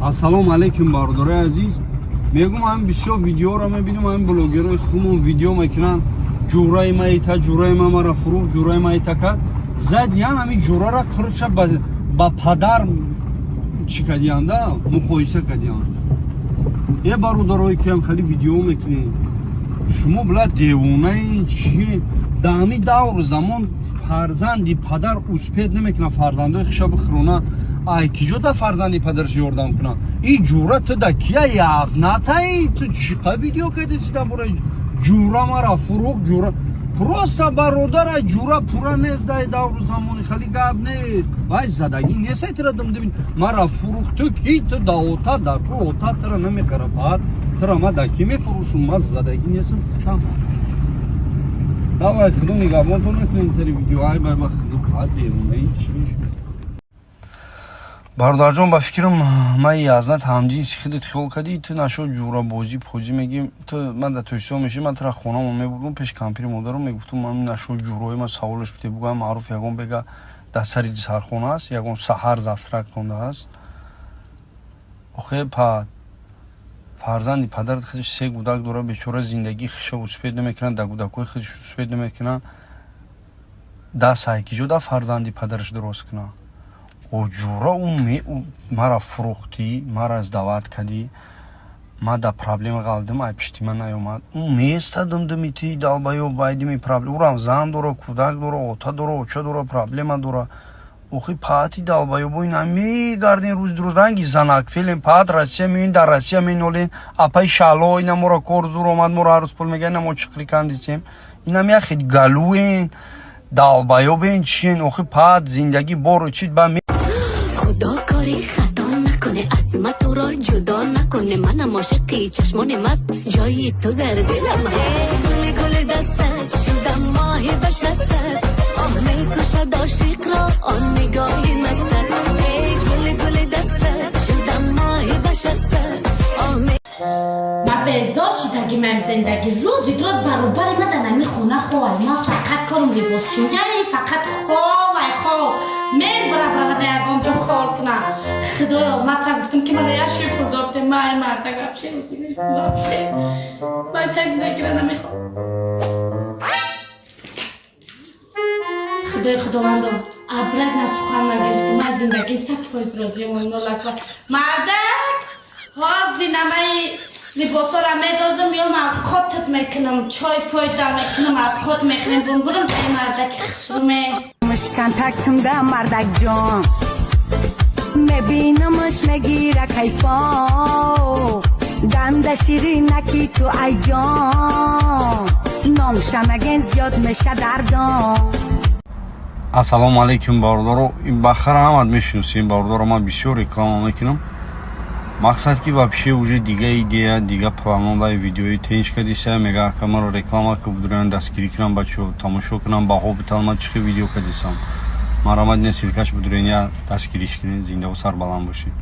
Ассалому алайкум, бародарои азиз. Мегум, ҳамин бисёр видеоро мебинем, ҳамин блогерои хумон видео мекунанд: ҷураи ма ита, ҷураи ма мара фурӯх, ҷураи ма ита кард. Задиян ҳамин ҷурара қирша ба падар чӣ кардиянда, муқоиса кардиян. Е бародарое ки ҳам хеле видео мекунед, шумо била девонаи чи? Дар ҳамин давру замон фарзанди падар успеть намекунад фарзандои хиша бихӯрона, ай киҷо да фарзанди падараш ёрдам кунад? И ҷура ту да кия язнатаи? Ту чиқа видео кардеси дар бораи ҷура мара фурӯх? Ҷура просто бародара, ҷура пура нест. Дар давру замони хеле гап нест, вай задагӣ нест. Тира дим мара фурӯх, ту ки? Ту да ота дар ку ота тира намехара. Баъд тира ма да ки мефурӯшум? Ма задагӣ нестам. Худам давай, худо нигаҳбонтон накунем. Тари видео ай бай ба худо девонаи чӣ? Бародарҷон, ба фикрам, ман язнат ҳамҷинси худат хиёл кардӣ. Ту нашо ҷурабозӣ позӣ мегӣ. Ту ман дар Тоҷикистон меши, ман тура хонамо мебурдум пеши кампири модарам, мегуфтум: ман нашо ҷурои ман саволаш бите, бугӯям маъруф ягон бега дар сари сархона аст, ягон саҳар завтрак тонда аст. Охе, па фарзанди падарат худаш се гудак дора, бечора, зиндагии хиша успеть намекунад, дар гудакҳои худаш успеть намекунад, даст айкиҷо да фарзанди падараш дурост кунад? Оҷура ӯ мара фурӯхтӣ, мара сдавать кардӣ, ма дар проблема ғалдим, ай пишти ман наёмад. Ӯ местадам дими ти долбоёб, байдими проблема. Ӯрам зан дора, кӯдак дора, ота дора, оча дора, проблема дора. Охи, паати долбоёбо, ина мегарден рӯз рӯз ранги занак фелен. Паат Россия меоин, дар Россия менолен. Апаи шало, ина мора кор зур омад, моро ҳар рӯз пул мега, ина мо чиқри кандисем, инам яхет галӯен, долбоёбен, чиен? Охи, паат зиндагӣ бору чит ба Худо кори хато накуне, аз ма туро ҷудо накуне. Манам ошиқи чашмони маст, ҷои ту дар дилам ҳаст. Гули гули дастат, шудам моҳи башастат. Оҳ, мекушад ошиқро он нигоҳи мастат. Эй гули гули дастат, шудам моҳи башастат. Оҳ. Ма безор шидагимам зиндагӣ. Рӯзи рӯз баробари ма дар ҳамин хона ховай. Ма фақат корум либосшӯяни, фақат ховай, хов. Мебара брава да ягон ҷо кор кунам. Худоё, ма та гуфтам, ки мана як шир пул додем. Ма ай марда вообще розӣ нестам, вообще. Ман та зиндагиро намехоҳам. Худои худовандо, обратно сухан нагирифтам. Ман зиндагим 100% розиям. Нолаква мардак, ҳозир намаи либосора медозам, ё авқотат мекунам, чой пойдра мекунам, авқот мехӯрем, бумбурам дай мардаки хушруме. Контактымда мардакҷон, мебинамаш, мегира кайфо. Ганда ширинаки ту, айҷон, номшанаген зиёд меша дардон. Ассалому алайкум, бародаро. Ин бахара ҳамат мешиносем, бародаро. Ман бисёр реклама мекунам. Мақсад ки вообще уже дига идея, дига планолай видеои тенч кадиса. Мега, ака, маро реклама ка, будуран дастгирӣ кунам, бачо тамошо кунам, баҳо битан. Ман чихи видео кадисам? Марамад не ссылка ш будурен, я дастгириш кунед. Зиндаву сарбаланд бошед.